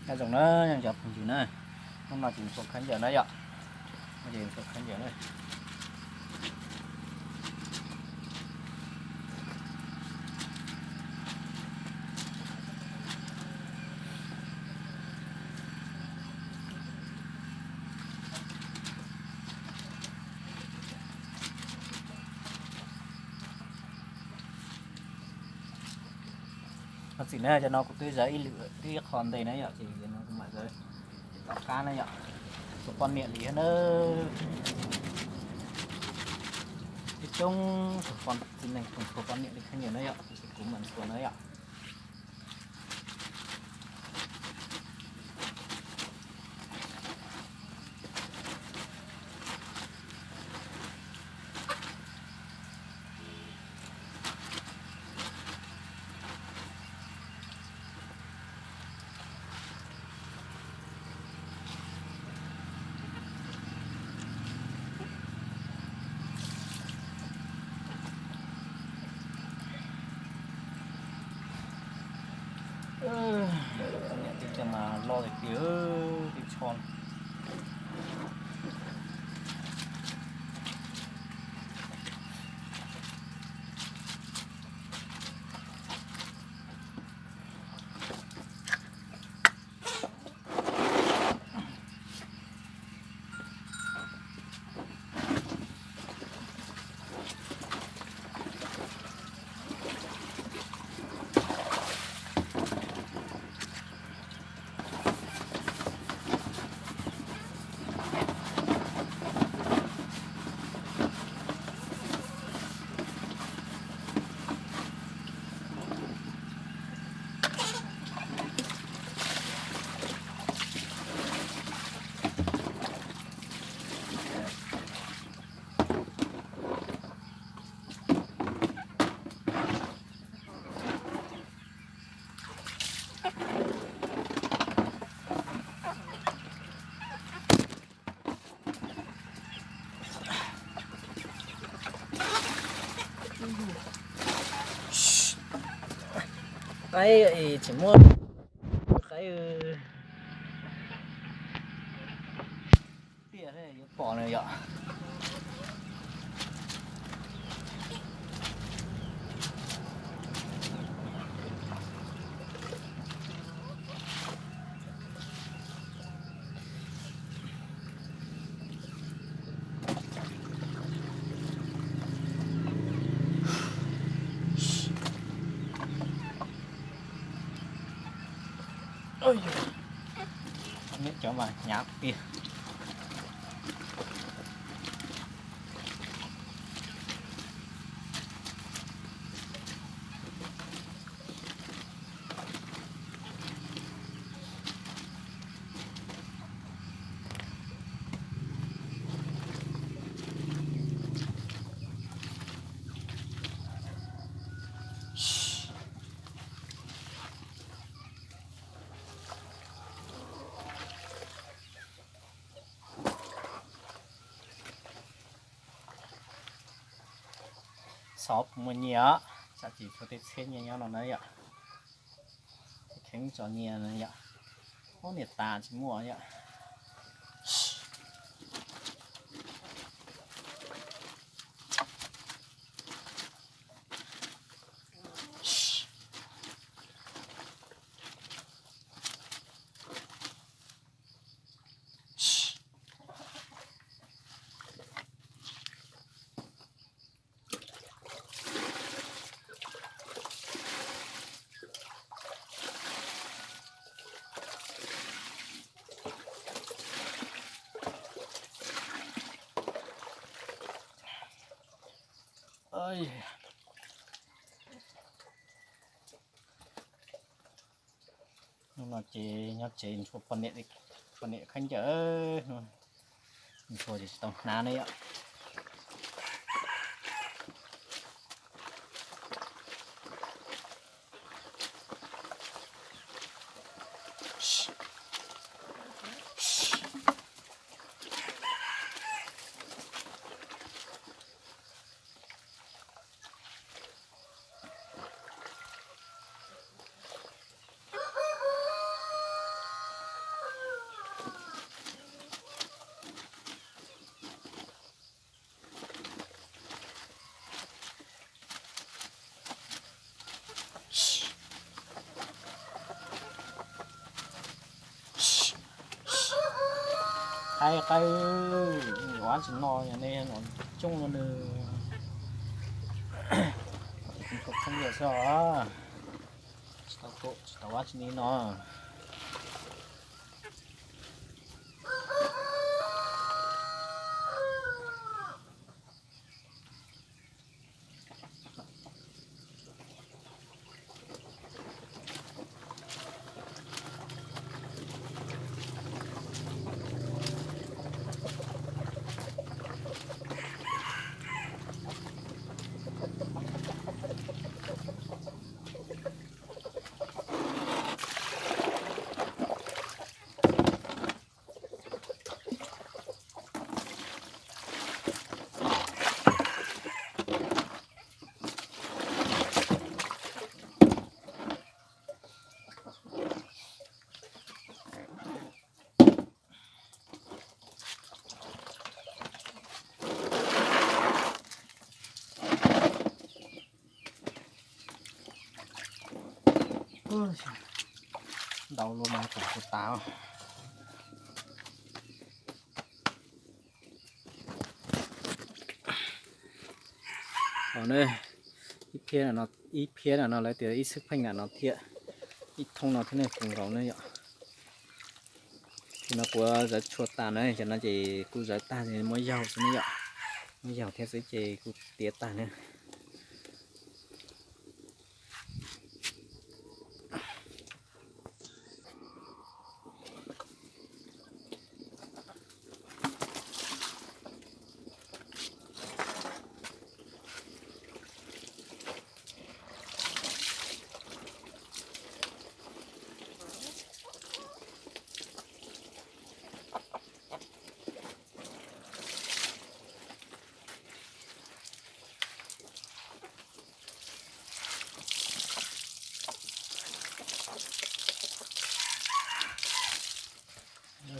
Nyob zoo na, nyob zoo phooj ywg na, hnub no ces mus khaub ncaws na yom, mus khaub ncaws na. Thov txim na, cov no kuv twb zav ib lwm ib qho ntej na yom, ces no kuv mam zav tom qab na yom. Txhua poj niam li na, coob coob txhua poj, txiv neej txhua poj niam li khaub ncaws na yom, ces kuv mam ntxuav na yom. Niam tij coj mas loj tiag tiag, tij tsho. Qaib tsis muaj qaib tiag yuav pom na yom. Niam cov mas hnyav tiag. Xov puas muaj nyiaj os, tsam tsis tshua tej txhiab nyiaj nyob no na yom. Kheev tso nyiaj na yom. Ub, niam tas tsis muaj yom. Hnub no ces nyob tsev ntxhua poj niam khaub ncaws, ntxhua ces tsis tau hnav ne yom. Qaib qaib, ua tsis no yog nej no coob no nws, kuv khawb khoob yam xwb os, tsis tau tuaj tsis tau ua tsis ni no. Ntau luaj mas kom kuv tas. Ib phiab no, ib phiab no lawv tias ib xwb pheej na no thiab, ib thoob no thiab ne, kuv nkaus ne yom. Ces no kuv zawv tshua tas na, cov no ces kuv zawv tag muab yaug xwb ne yom, muab yaug thiab xwb ces kuv tiav tag na.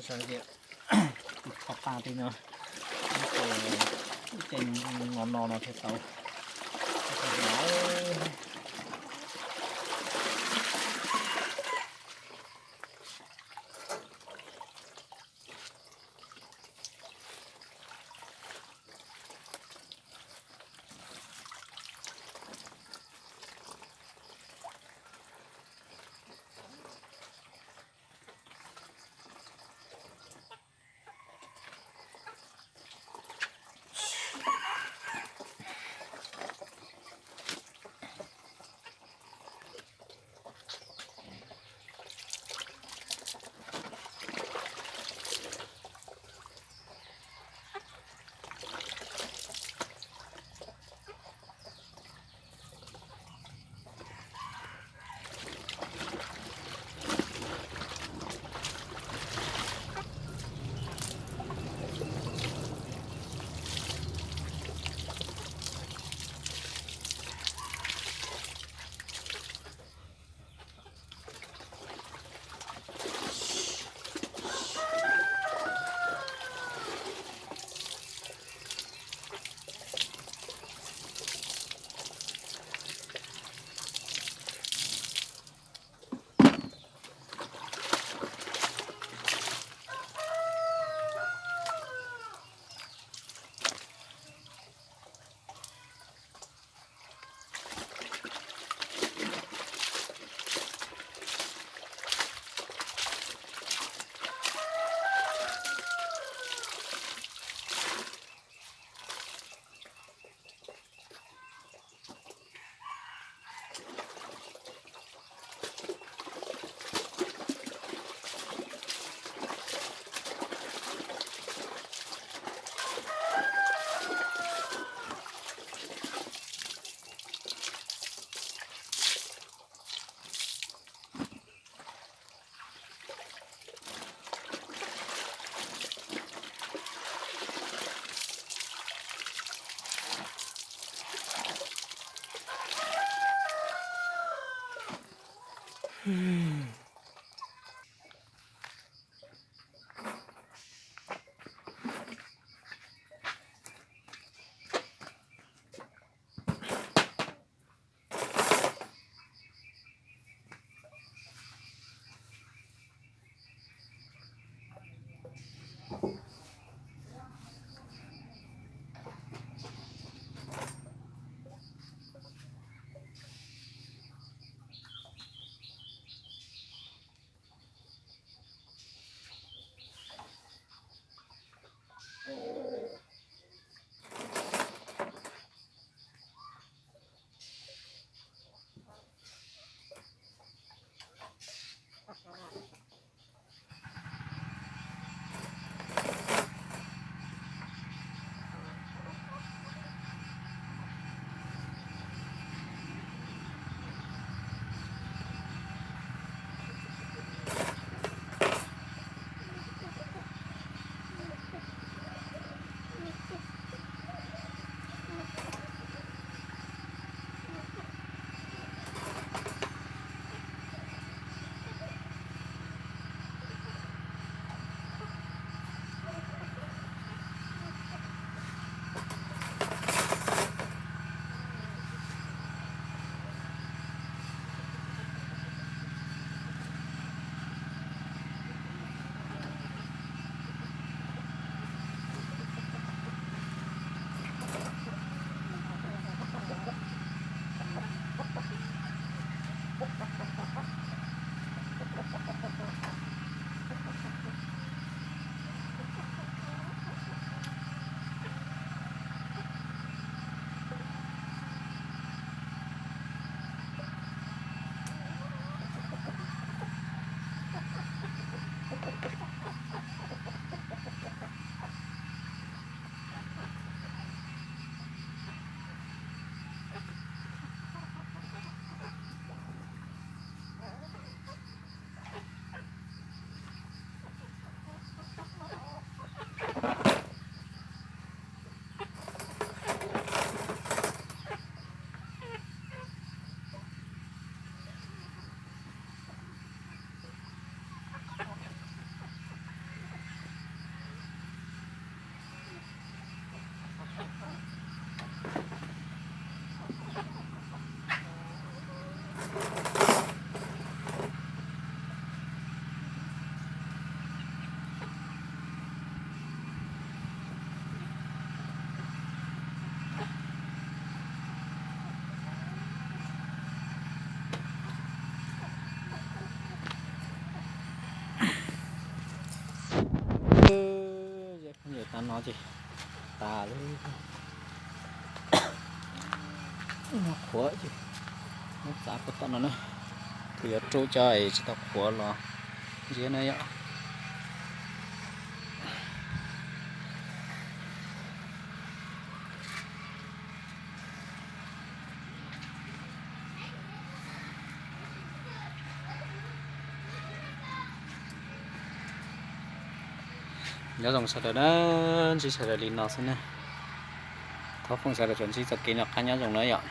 Sawv tias kuv kho tag ti no, ces no no no thiaj tau. Phooj ywg, tas no ces tas lawm. Qhuav ces muab txav puag tom no na, kuv yuav rub cov es tsis tau qhuav los ntxiv na yom. Nyob zoo sawv daws na, ntsib sawv daws li no xwb na. Thov foom sawv daws tsuas ntsib txoj kev noj qab nyob zoo na yom.